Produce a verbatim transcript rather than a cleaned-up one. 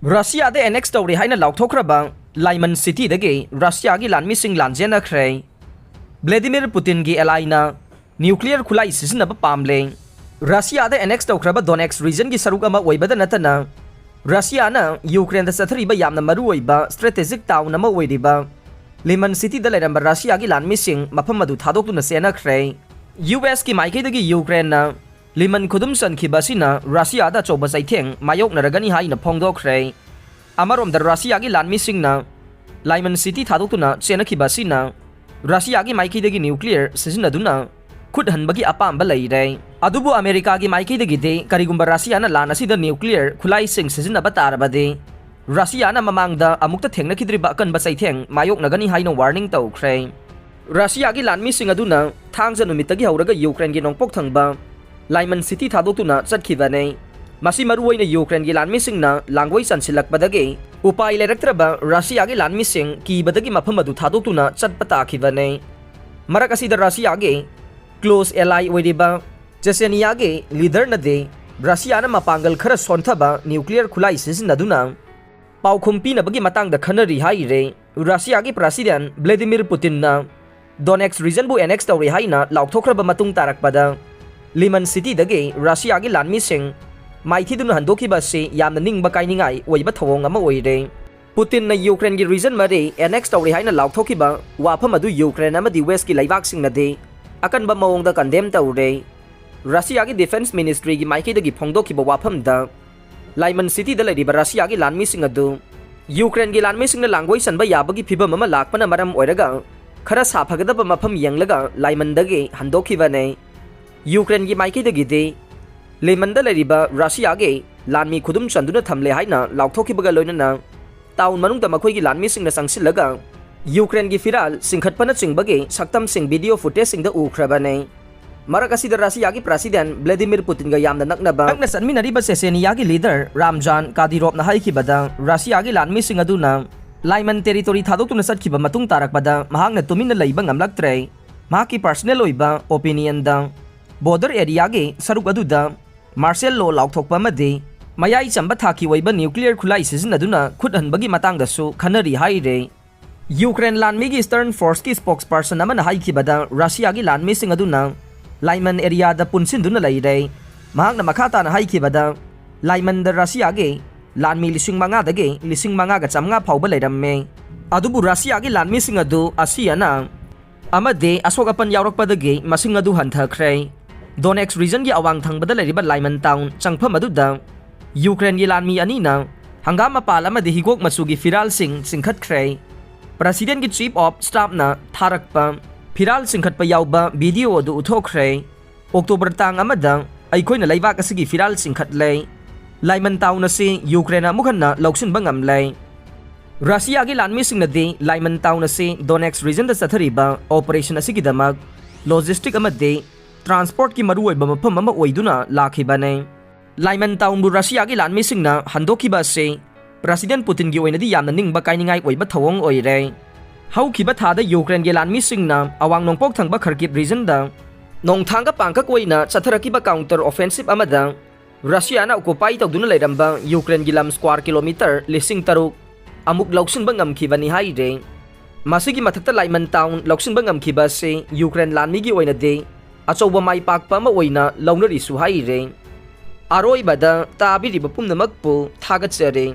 ꯔꯁꯤꯌꯥꯗ annex ꯇꯧꯔꯦ ꯍꯥꯏꯅ ꯂꯥꯎꯊꯣꯛꯈ꯭ꯔꯕ ꯂꯥꯏꯃꯟ ꯁꯤꯇꯤꯗꯒꯤ ꯔꯁꯤꯌꯥꯒꯤ ꯂꯥꯟꯃꯤꯁꯤꯡ ꯂꯥꯟꯖꯦꯟꯅꯈ꯭ꯔꯦ꯫ ꯚ꯭ꯂꯦꯗꯤꯃꯤꯔ ꯄꯨꯇꯤꯟꯒꯤ ꯑꯦꯂꯥꯏꯅ ꯅ꯭ꯌꯨꯀ꯭ꯂꯤꯌꯔ ꯈꯨꯠꯂꯥꯏ ꯁꯤꯖꯤꯟꯅꯕ ꯄꯥꯝꯂꯦ꯫ ꯔꯁꯤꯌꯥꯗ ꯑꯦꯅꯦꯛꯁ ꯇꯧꯈ꯭ꯔꯕ ꯗꯣꯅꯦꯛꯁ ꯔꯤꯖꯟꯒꯤ ꯁꯔꯨꯛ ꯑꯃ ꯑꯣꯏꯕꯗ ꯅꯠꯇꯅ, ꯔꯁꯤꯌꯥꯅ ꯌꯨꯀ꯭ꯔꯦꯟꯗ ꯆꯠꯊꯔꯤꯕ ꯌꯥꯝꯅ ꯃꯔꯨꯑꯣꯏꯕ ꯁ꯭ꯇ꯭ꯔꯦꯇꯦꯖꯤꯛ ꯇꯥꯎꯟ ꯑꯃ ꯑꯣꯏꯔꯤꯕ ꯂꯤꯃꯟ ꯁꯤꯇꯤꯗ ꯂꯩꯔꯝꯕ ꯔꯁꯤꯌꯥꯒꯤ ꯂꯥꯟꯃꯤꯁꯤꯡ ꯃꯐꯝ ꯑꯗꯨ ꯊꯥꯗꯣꯛꯇꯨꯅ ꯆꯦꯟꯅꯈ꯭ꯔꯦ꯫ ꯌꯨ ꯑꯦꯁꯀꯤ ꯃꯥꯏꯀꯩꯗꯒꯤ ꯌꯨꯀ꯭ꯔꯦꯟꯅ ꯂꯤꯃꯟ ꯈꯨꯗꯨꯝ ꯆꯟꯈꯤꯕ ꯑꯁꯤꯅ ꯔꯁꯤꯌꯥꯗ ꯑꯆꯧꯕ ꯆꯩꯊꯦꯡ ꯃꯥꯌꯣꯛꯅꯔꯒꯅꯤ ꯍꯥꯏꯅ ꯐꯣꯡꯗꯣꯛꯈ꯭ꯔꯦ꯫ ꯑꯃꯔꯣꯝꯗ ꯔꯁꯤꯌꯥꯒꯤ ꯂꯥꯟꯃꯤꯁꯤꯡꯅ ꯂꯥꯏꯃꯟ ꯁꯤꯇꯤ ꯊꯥꯗꯣꯛꯇꯨꯅ ꯆꯦꯟꯅꯈꯤꯕ ꯑꯁꯤꯅ ꯔꯁꯤꯌꯥꯒꯤ ꯃꯥꯏꯀꯩꯗꯒꯤ ꯅ꯭ꯌꯨꯀ꯭ꯂꯤꯌꯔ ꯁꯤꯖꯤꯟꯅꯗꯨꯅ ꯈꯨꯠ ꯍꯟꯕꯒꯤ ꯑꯄꯥꯝꯕ ꯂꯩꯔꯦ꯫ ꯑꯗꯨꯕꯨ ꯑꯃꯦꯔꯤꯀꯥꯒꯤ ꯃꯥꯏꯀꯩꯗꯒꯤꯗꯤ ꯀꯔꯤꯒꯨꯝꯕ ꯔꯁꯤꯌꯥꯅ ꯂꯥꯟ ꯑꯁꯤꯗ ꯅ꯭ꯌꯨꯀ꯭ꯂꯤꯌꯔ ꯈꯨꯠꯂꯥꯏꯁꯤꯡ ꯁꯤꯖꯤꯟꯅꯕ ꯇꯥꯔꯕꯗꯤ ꯔꯁꯤꯌꯥꯅ ꯃꯃꯥꯡꯗ ꯑꯃꯨꯛꯇ ꯊꯦꯡꯅꯈꯤꯗ꯭ꯔꯤꯕ ꯑꯀꯟꯕ ꯆꯩꯊꯦꯡ ꯃꯥꯌꯣꯛꯅꯒꯅꯤ ꯍꯥꯏꯅ ꯋꯥꯔꯅꯤꯡ ꯇꯧꯈ꯭ꯔꯦ꯫ ꯔꯁꯤꯌꯥꯒꯤ ꯂꯥꯟꯃꯤꯁꯤꯡ ꯑꯗꯨꯅ ꯊꯥꯡꯖ ꯅꯨꯃꯤꯠꯇꯒꯤ ꯍꯧꯔꯒ ꯌꯨꯀ꯭ꯔꯦꯟꯒꯤ ꯅꯣꯡꯄꯣꯛ ꯊꯪꯕ ꯂꯥꯏꯃꯟ ꯁꯤꯇꯤ ꯊꯥꯗꯣꯛꯇꯨꯅ ꯆꯠꯈꯤꯕꯅꯤ꯫ ꯃꯁꯤ ꯃꯔꯨꯑꯣꯏꯅ ꯌꯨꯀ꯭ꯔꯦꯟꯒꯤ ꯂꯥꯟꯃꯤꯁꯤꯡꯅ ꯂꯥꯡꯒꯣꯏ ꯆꯟꯁꯤꯜꯂꯛꯄꯗꯒꯤ ꯎꯄꯥꯏ ꯂꯩꯔꯛꯇ꯭ꯔꯕ ꯔꯁꯤꯌꯥꯒꯤ ꯂꯥꯟꯃꯤꯁꯤꯡ ꯀꯤꯕꯗꯒꯤ ꯃꯐꯝ ꯑꯗꯨ ꯊꯥꯗꯣꯛꯇꯨꯅ ꯆꯠꯄ ꯇꯥꯈꯤꯕꯅꯤ꯫ ꯃꯔꯛ ꯑꯁꯤꯗ ꯔꯁꯤꯌꯥꯒꯤ ꯀ꯭ꯂꯣꯁ ꯑꯦꯂꯥꯏ ꯑꯣꯏꯔꯤꯕ ꯆꯦꯆꯦꯅꯤꯌꯥꯒꯤ ꯂꯤꯗꯔꯅꯗꯤ ꯔꯁꯤꯌꯥꯅ ꯃꯄꯥꯡꯒꯜ ꯈꯔ ꯁꯣꯟꯊꯕ ꯅ꯭ꯌꯨꯀ꯭ꯂꯤꯌꯔ ꯈꯨꯠꯂꯥꯏ ꯁꯤꯖꯤꯟꯅꯗꯨꯅ ꯄꯥꯎꯈꯨꯝ ꯄꯤꯅꯕꯒꯤ ꯃꯇꯥꯡꯗ ꯈꯟꯅꯔꯤ ꯍꯥꯏꯔꯦ꯫ ꯔꯁꯤꯌꯥꯒꯤ ꯄ꯭ꯔꯁꯤꯗꯦꯟ ꯚ꯭ꯂꯦꯗꯤꯃꯤꯔ ꯄꯨꯇꯤꯟꯅ ꯗꯣꯅꯦꯛꯁ ꯔꯤꯖꯟꯕꯨ ꯑꯦꯅꯦꯛꯁ ꯇꯧꯔꯦ ꯍꯥꯏꯅ ꯂꯥꯎꯊꯣꯛꯈ꯭ꯔꯕ ꯃꯇꯨꯡ ꯇꯥꯔꯛꯄꯗ ꯂꯤꯃꯟ ꯁꯤꯇꯤꯗꯒꯤ ꯔꯁꯤꯌꯥꯒꯤ ꯂꯥꯟꯃꯤꯁꯤꯡ ꯃꯥꯏꯊꯤꯗꯨꯅ ꯍꯟꯗꯣꯛꯈꯤꯕ ꯑꯁꯤ ꯌꯥꯝꯅ ꯅꯤꯡꯕ ꯀꯥꯏꯅꯤꯡꯉꯥꯏ ꯑꯣꯏꯕ ꯊꯧꯑꯣꯡ ꯑꯃ ꯑꯣꯏꯔꯦ꯫ ꯄꯨꯇꯤꯟꯅ ꯌꯨꯀ꯭ꯔꯦꯟꯒꯤ ꯔꯤꯖꯟ ꯃꯔꯤ ꯑꯦꯅꯦꯛꯁ ꯇꯧꯔꯦ ꯍꯥꯏꯅ ꯂꯥꯎꯊꯣꯛꯈꯤꯕ ꯋꯥꯐꯝ ꯑꯗꯨ ꯌꯨꯀ꯭ꯔꯦꯟ ꯑꯃꯗꯤ ꯋꯦꯁꯀꯤ ꯂꯩꯕꯥꯛꯁꯤꯡꯅꯗꯤ ꯑꯀꯟꯕ ꯃꯑꯣꯡꯗ ꯀꯟꯗꯦꯝ ꯇꯧꯔꯦ꯫ ꯔꯁꯤꯌꯥꯒꯤ ꯗꯤꯐꯦꯟꯁ ꯃꯤꯅꯤꯁꯇ꯭ꯔꯤꯒꯤ ꯃꯥꯏꯀꯩꯗꯒꯤ ꯐꯣꯡꯗꯣꯛꯈꯤꯕ ꯋꯥꯐꯝꯗ ꯂꯥꯏꯃꯟ ꯁꯤꯇꯤꯗ ꯂꯩꯔꯤꯕ ꯔꯁꯤꯌꯥꯒꯤ ꯂꯥꯟꯃꯤꯁꯤꯡ ꯑꯗꯨ ꯌꯨꯀ꯭ꯔꯦꯟꯒꯤ ꯂꯥꯟꯃꯤꯁꯤꯡꯅ ꯂꯥꯡꯒꯣꯏ ꯆꯟꯕ ꯌꯥꯕꯒꯤ ꯐꯤꯚꯝ ꯑꯃ ꯂꯥꯛꯄꯅ ꯃꯔꯝ ꯑꯣꯏꯔꯒ ꯈꯔ ꯁꯥꯐꯒꯗꯕ ꯃꯐꯝ ꯌꯦꯡꯂꯒ ꯂꯥꯏꯃꯟꯗꯒꯤ ꯍꯟꯗꯣꯛꯈꯤꯕꯅꯤ꯫ ꯌꯨꯀ꯭ꯔꯦꯟꯒꯤ ꯃꯥꯏꯀꯩꯗꯒꯤꯗꯤ ꯂꯤꯃꯟꯗ ꯂꯩꯔꯤꯕ ꯔꯁꯤꯌꯥꯒꯤ ꯂꯥꯟꯃꯤ ꯈꯨꯗꯨꯝ ꯆꯟꯗꯨꯅ ꯊꯝꯂꯦ ꯍꯥꯏꯅ ꯂꯥꯎꯊꯣꯛꯈꯤꯕꯒ ꯂꯣꯏꯅꯅ ꯇꯥꯎꯟ ꯃꯅꯨꯡꯗ ꯃꯈꯣꯏꯒꯤ ꯂꯥꯟꯃꯤꯁꯤꯡꯅ ꯆꯪꯁꯤꯜꯂꯒ ꯌꯨꯀ꯭ꯔꯦꯟꯒꯤ ꯐꯤꯔꯥꯜ ꯆꯤꯡꯈꯠꯄꯅꯆꯤꯡꯕꯒꯤ ꯁꯛꯇꯝꯁꯤꯡ ꯚꯤꯗꯤꯑꯣ ꯐꯨꯇꯦꯖꯁꯤꯡꯗ ꯎꯈ꯭ꯔꯕꯅꯤ꯫ ꯃꯔꯛ ꯑꯁꯤꯗ ꯔꯁꯤꯌꯥꯒꯤ ꯄ꯭ꯔꯁꯤꯗꯦꯟ ꯚ꯭ꯂꯦꯗꯤꯃꯤꯔ ꯄꯨꯇꯤꯟꯒ ꯌꯥꯝꯅ ꯅꯛꯅꯕ ꯅꯛꯅ ꯆꯠꯃꯤꯟꯅꯔꯤꯕ ꯆꯦꯆꯦꯅꯤꯌꯥꯒꯤ ꯂꯤꯗꯔ ꯔꯥꯝꯖꯥꯟ ꯀꯥꯗꯤꯔꯣꯞꯅ ꯍꯥꯏꯈꯤꯕꯗ ꯔꯁꯤꯌꯥꯒꯤ ꯂꯥꯟꯃꯤꯁꯤꯡ ꯑꯗꯨꯅ ꯂꯥꯏꯃꯟ ꯇꯦꯔꯤꯇꯣꯔꯤ ꯊꯥꯗꯣꯛꯇꯨꯅ ꯆꯠꯈꯤꯕ ꯃꯇꯨꯡ ꯇꯥꯔꯛꯄꯗ ꯃꯍꯥꯛꯅ ꯇꯨꯃꯤꯟꯅ ꯂꯩꯕ ꯉꯝꯂꯛꯇ꯭ꯔꯦ꯫ ꯃꯍꯥꯛꯀꯤ ꯄꯔꯁꯅꯦꯜ ꯑꯣꯏꯕ ꯑꯣꯄꯤꯅꯤꯌꯟꯗ ꯕꯣꯔꯗꯔ ꯑꯦꯔꯤꯌꯥꯒꯤ ꯁꯔꯨꯛ ꯑꯗꯨꯗ ꯃꯥꯔꯁꯦꯜ ꯂꯣ ꯂꯥꯎꯊꯣꯛꯄ ꯑꯃꯗꯤ ꯃꯌꯥꯏ ꯆꯝꯕ ꯊꯥꯛꯀꯤ ꯑꯣꯏꯕ nuclear ꯈꯨꯠꯂꯥꯏ ꯁꯤꯖꯤꯟꯅꯗꯨꯅ ꯈꯨꯠ ꯍꯟꯕꯒꯤ ꯃꯇꯥꯡꯗꯁꯨ ꯈꯟꯅꯔꯤ ꯍꯥꯏꯔꯦ꯫ ꯌꯨꯀ꯭ꯔꯦꯟ ꯂꯥꯟꯃꯤꯒꯤ Eastern Forceꯀꯤ spokesperson ꯑꯃꯅ ꯍꯥꯏꯈꯤꯕꯗ, ꯔꯁꯤꯌꯥꯒꯤ ꯂꯥꯟꯃꯤꯁꯤꯡ ꯑꯗꯨꯅ ꯂꯥꯏꯃꯟ areaꯗ ꯄꯨꯟꯁꯤꯟꯗꯨꯅ ꯂꯩꯔꯦ꯫ ꯃꯍꯥꯛꯅ ꯃꯈꯥ ꯇꯥꯅ ꯍꯥꯏꯈꯤꯕꯗ, ꯂꯥꯏꯃꯟꯗ ꯔꯁꯤꯌꯥꯒꯤ ꯂꯥꯟꯃꯤ ꯂꯤꯁꯤꯡ ꯃꯉꯥꯗꯒꯤ ꯂꯤꯁꯤꯡ ꯃꯉꯥꯒ ꯆꯥꯝꯃꯉꯥ ꯐꯥꯎꯕ ꯂꯩꯔꯝꯃꯦ꯫ ꯑꯗꯨꯕꯨ ꯔꯁꯤꯌꯥꯒꯤ ꯂꯥꯟꯃꯤꯁꯤꯡ ꯑꯗꯨ ꯑꯁꯤ ꯑꯅꯥ ꯑꯃꯗꯤ ꯑꯁꯣꯛ ꯑꯄꯟ ꯌꯥꯎꯔꯛꯄꯗꯒꯤ ꯃꯁꯤꯡ ꯑꯗꯨ ꯍꯟꯊꯈ꯭ꯔꯦ꯫ Donetsk regionꯒꯤ ꯑꯋꯥꯡ ꯊꯪꯕꯗ ꯂꯩꯔꯤꯕ ꯂꯥꯏꯃꯟ town ꯆꯪꯐꯝ ꯑꯗꯨꯗ ꯌꯨꯀ꯭ꯔꯦꯟꯒꯤ ꯂꯥꯟꯃꯤ ꯑꯅꯤꯅ ꯍꯪꯒꯥꯝ ꯃꯄꯥꯜ ꯑꯃꯗꯤ ꯍꯤꯒꯣꯛ ꯃꯆꯨꯒꯤ ꯐꯤꯔꯥꯜꯁꯤꯡ ꯆꯤꯡꯈꯠꯈ꯭ꯔꯦ꯫ Presidentꯀꯤ Chief of Staffꯅ ꯊꯥꯔꯛꯄ ꯐꯤꯔꯥꯜ ꯆꯤꯡꯈꯠꯄ ꯌꯥꯎꯕ video ꯑꯗꯨ ꯎꯠꯊꯣꯛꯈ꯭ꯔꯦ꯫ October ꯇꯥꯡ ꯑꯃꯗ ꯑꯩꯈꯣꯏꯅ ꯂꯩꯕꯥꯛ ꯑꯁꯤꯒꯤ ꯐꯤꯔꯥꯜ ꯆꯤꯡꯈꯠꯂꯦ꯫ ꯂꯥꯏꯃꯟ town ꯑꯁꯤ ꯌꯨꯀ꯭ꯔꯦꯟꯅ ꯑꯃꯨꯛ ꯍꯟꯅ ꯂꯧꯁꯤꯟꯕ ꯉꯝꯂꯦ꯫ ꯔꯁꯤꯌꯥꯒꯤ ꯂꯥꯟꯃꯤꯁꯤꯡꯅꯗꯤ ꯂꯥꯏꯃꯟ town ꯑꯁꯤ Donetsk regionꯗ ꯆꯠꯊꯔꯤꯕ operation ꯑꯁꯤꯒꯤꯗꯃꯛ logistic ꯑꯃꯗꯤ transportꯀꯤ ꯃꯔꯨꯑꯣꯏꯕ ꯃꯐꯝ ꯑꯃ ꯑꯣꯏꯗꯨꯅ ꯂꯥꯛꯈꯤꯕꯅꯤ꯫ ꯂꯥꯏꯃꯟ townꯕꯨ ꯔꯁꯤꯌꯥꯒꯤ ꯂꯥꯟꯃꯤꯁꯤꯡꯅ ꯍꯟꯗꯣꯛꯈꯤꯕ ꯑꯁꯤ President Putinꯒꯤ ꯑꯣꯏꯅꯗꯤ ꯌꯥꯝꯅ ꯅꯤꯡꯕ ꯀꯥꯏꯅꯤꯡꯉꯥꯏ ꯑꯣꯏꯕ ꯊꯧꯑꯣꯡ ꯑꯣꯏꯔꯦ꯫ ꯍꯧꯈꯤꯕ ꯊꯥꯗ ꯌꯨꯀ꯭ꯔꯦꯟꯒꯤ ꯂꯥꯟꯃꯤꯁꯤꯡꯅ ꯑꯋꯥꯡ ꯅꯣꯡꯄꯣꯛ ꯊꯪꯕ Kharkiv regionꯗ ꯅꯣꯡꯊꯥꯡꯒ ꯄꯥꯡꯀꯛ ꯑꯣꯏꯅ ꯆꯠꯊꯔꯛꯈꯤꯕ counter offensive ꯑꯃꯗ ꯔꯁꯤꯌꯥꯅ occupy ꯇꯧꯗꯨꯅ ꯂꯩꯔꯝꯕ ꯌꯨꯀ꯭ꯔꯦꯟꯒꯤ ꯂꯝ square kilometre ꯂꯤꯁꯤꯡ ꯇꯔꯨꯛ ꯑꯃꯨꯛ ꯂꯧꯁꯤꯟꯕ ꯉꯝꯈꯤꯕꯅꯤ ꯍꯥꯏꯔꯦ꯫ ꯃꯁꯤꯒꯤ ꯃꯊꯛꯇ ꯂꯥꯏꯃꯟ town ꯂꯧꯁꯤꯟꯕ ꯉꯝꯈꯤꯕ ꯑꯁꯤ ꯌꯨꯀ꯭ꯔꯦꯟ ꯂꯥꯟꯃꯤꯒꯤ ꯑꯣꯏꯅꯗꯤ ꯑꯆꯧꯕ ꯃꯥꯏ ꯄꯥꯛꯄ ꯑꯃ ꯑꯣꯏꯅ ꯂꯧꯅꯔꯤꯁꯨ ꯍꯥꯏꯔꯦ꯫ ꯑꯔꯣꯏꯕꯗ ꯇꯥꯕꯤꯔꯤꯕ ꯄꯨꯝꯅꯃꯛꯄꯨ ꯊꯥꯒꯠꯆꯔꯤ꯫